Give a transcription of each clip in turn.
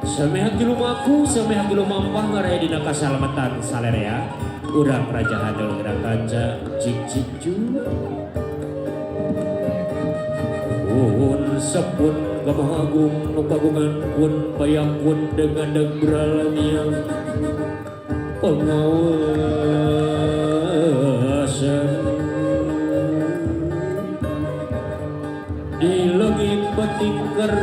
Sameh lumaku, sameh lumampah ngaraya dina kasalamatan salerea. Urang raja hadel urang kanca cik cik cu. Un sepun kamaha agung nu kagungan kun payakun dengan degralamiang pengawasan di langit bating kereti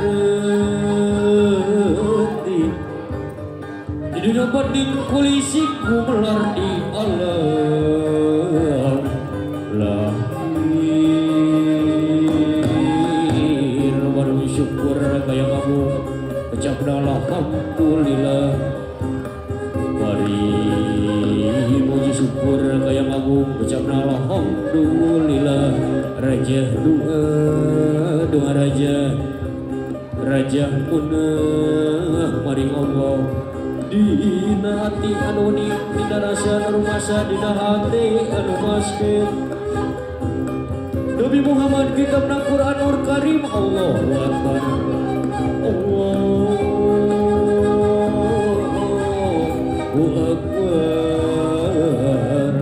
di dunia bating kulisi kumelar di alam lahir. Baru syukur kaya kamu kecap alhamdulillah. Mari muji syukur kaya kamu kecap alhamdulillah. Raja doa doa raja raja munah maring Allah. Dina hati anu ning dina rasa anu rumasa dina hati anu maskin Nabi Muhammad kitabna Quranul Karim. Allahu Akbar, Allahu Akbar.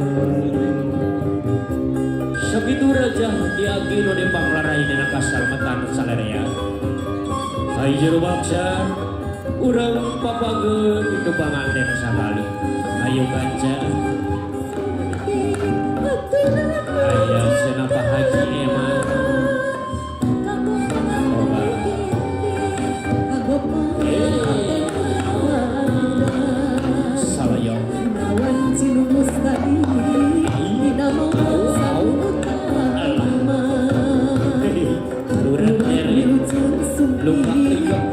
Sakitu raja diagi nu dipanglarai dina kasalamatan salerea. Hai jero baksa urang papageun itu panganten sakali. Ayo kanca. Aya cenah Pak Haji Eman. Salayong. Luka liok.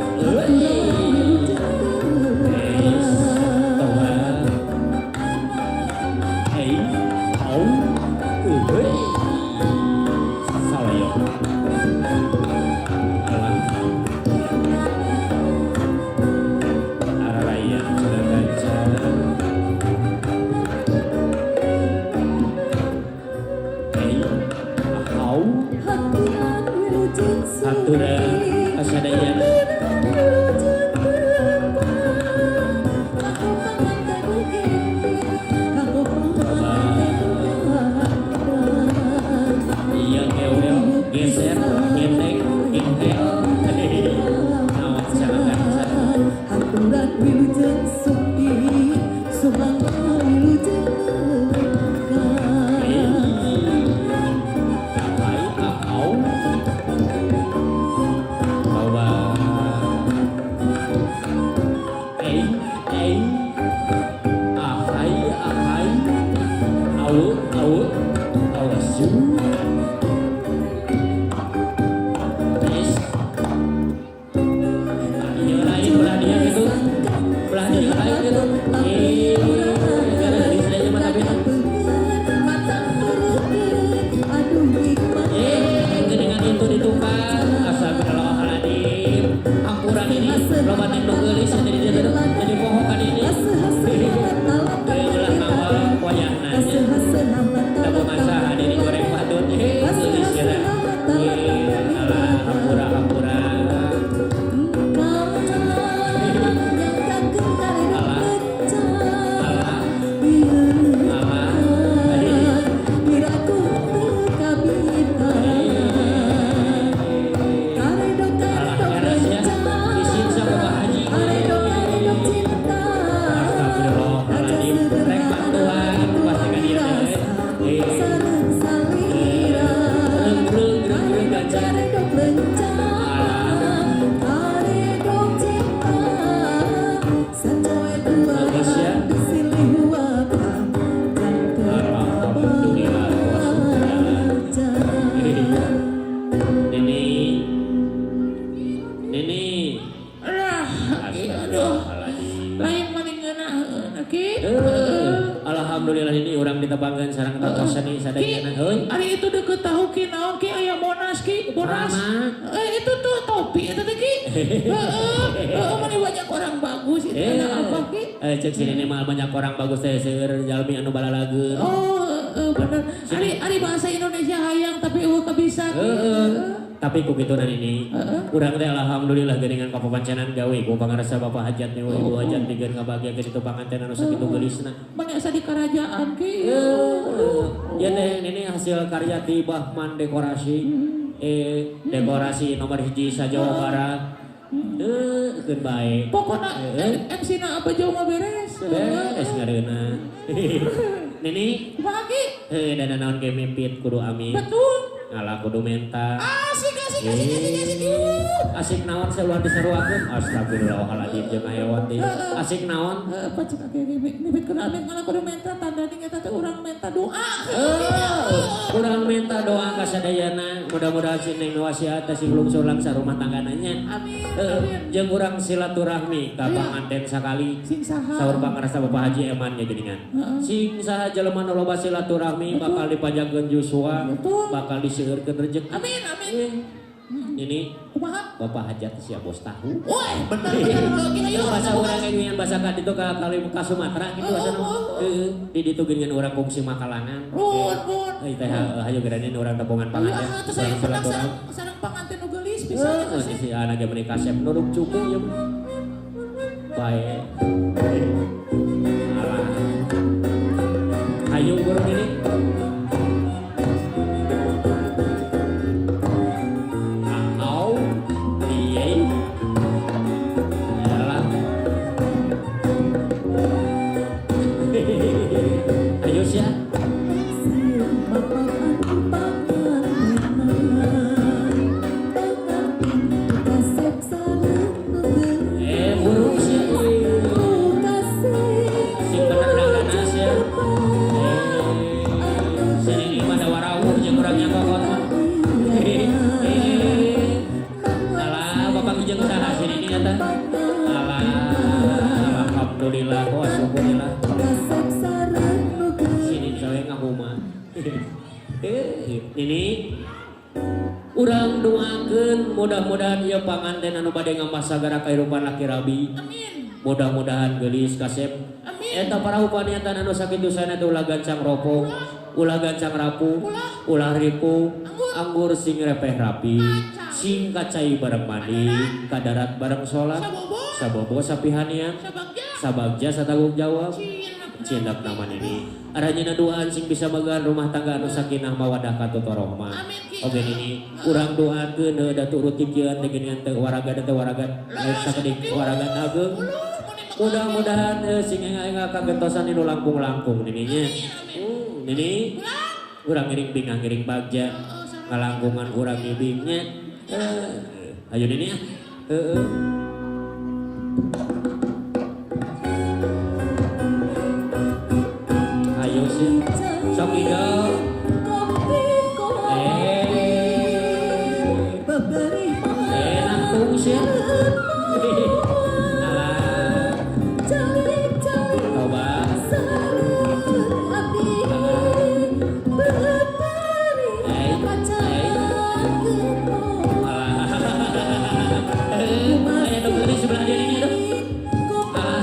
Alhamdulillah ini orang ditebangkan sarang tokosan nih sadayana euy. Ari itu deket tahu ki naon ki aya Monas ki, Monas. Itu tuh topi itu teh ki. Heeh, heeh mana banyak orang bagus itu ada apa ki? Cek sini mah banyak orang bagus teh seueur jalmi anu balalageun. Oh, heeh bener. Ari ari bahasa Indonesia hayang tapi eueuh kabisa. Heeh. Tapi ku kitu ini urang teh alhamdulillah geuningan kapapancenan gawe ku pangarsa Bapak Hajat nih Ibu Hajat pikeun ngabahagiakeun itu panganten anu sakitu geulisna. Mana asa di kerajaan ki. Ya teh ini hasil karya ti Bahman dekorasi. Dekorasi nomor 1 sa Jawa Barat. Keun bae. Pokona MC na apa jauh mah beres. Beres ngareuna. Nini Kumaha ki? Dana naon ge mipit kudu amin. Betul. Ngalah kudu menta. Asik asik asik asik asik. Asik naon seulah diseruakeun. Astagfirullahaladzim jeung hayawan teh. Asik naon? Apa cek ge mipit kudu amin ngalah kudu menta tanda ning eta teh urang menta doa. Urang menta doa ka sadayana mudah-mudahan si Neng wasiat sing lungsur langsa rumah tanggana nya. Amin. Amin. Jeung urang silaturahmi ka panganten sakali. Sing saha? Saur pangarsa Bapak Haji Eman nya geuningan. Sing saha jelema nu loba silaturahmi bakal dipanjangkeun yuswa, bakal diseueurkeun rejeki. Amin amin. Ini kumaha? Bapak Hajat sia bos tahu. Woi, bener bener lagi ayo. Bahasa urang geuningan bahasa ka ditu ka ka Sumatera kitu bahasa. Heeh, di ditu geuningan urang kungsi makalangan. Run run. Euy teh hayu geuranin urang tepungan panganten. Heeh, terus aya penang sareng panganten nu geulis pisan. Si anak ge meuni kasep nuruk cuku ieu. Bae. Alah. Hayu burung ini. Au. Iye. Alah. Ayo sia. Burung sia. Sing bener dagana sia. Sini mah da warawuh jeung urang nya kokot mah. Alah, bapak jeung saha sini ini eta? Alah, alhamdulillah, wa syukurillah. Sini sawe ngahuma. Ini urang doakeun mudah-mudahan ieu panganten anu bade ngamah sagara kahirupan laki rabi. Amin. Mudah-mudahan geulis kasep. Amin. Eta parahu paniatan anu sakitu sana teh ulah gancang ropong, ulah gancang rapuh, ulah ripuh, anggur sing repeh rapi, sing kacai bareng mandi, kadarat bareng sholat, sabobo sapihanian, sabagja satanggung jawab, cindak naman ini. Aranyana duaan sing bisa megahan rumah tangga anu sakinah mawadah katutorohmah. Oke ini urang doakeun da turuti kieu teh geuningan teh waraga teh waraga sakedik waraga ageung. Mudah-mudahan sing enga-enga kagentosan inu langkung-langkung nininya. Nini urang ngiring bingah ngiring bagja ngalangkungan urang ngibingnya. Ayo nini ah. Heeh. Ayo sih. Sok ieu. Nangtung sih. Alah. Coba. Ayo nunggu di sebelah dia ini aduh. Alah.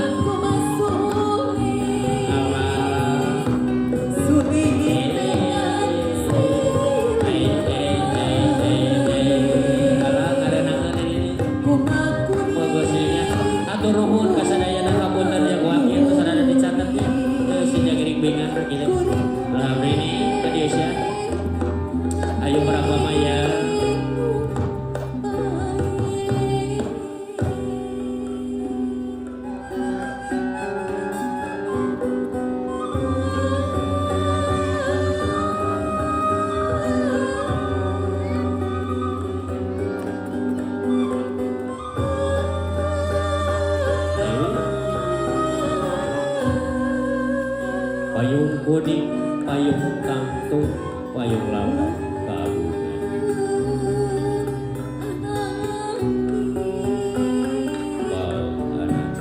Alah, ngareunangan ini. Bagusnya. Atur nuhun ka sadayana kapunten yang wakil sadayana dicatat ya. Sing ngiring bingah gitu. Alhamdulillah ini tadi ya. Ayo berapa maya. Payung kuning, payung kangkung, payung lama kabur. Au.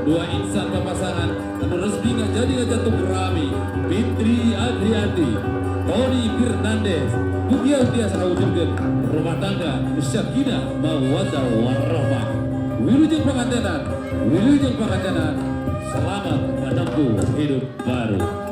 Dua insan papasangan anu resmi ngajadi ngajantung rami, Fitri Adrianti, Tony Fernandes. Mugia tiasa ngawujudkeun rumah tangga sakinah mawaddah warahmah. Wilujeng pangantenan, wilujeng pangantenan, selamat menempuh hidup baru.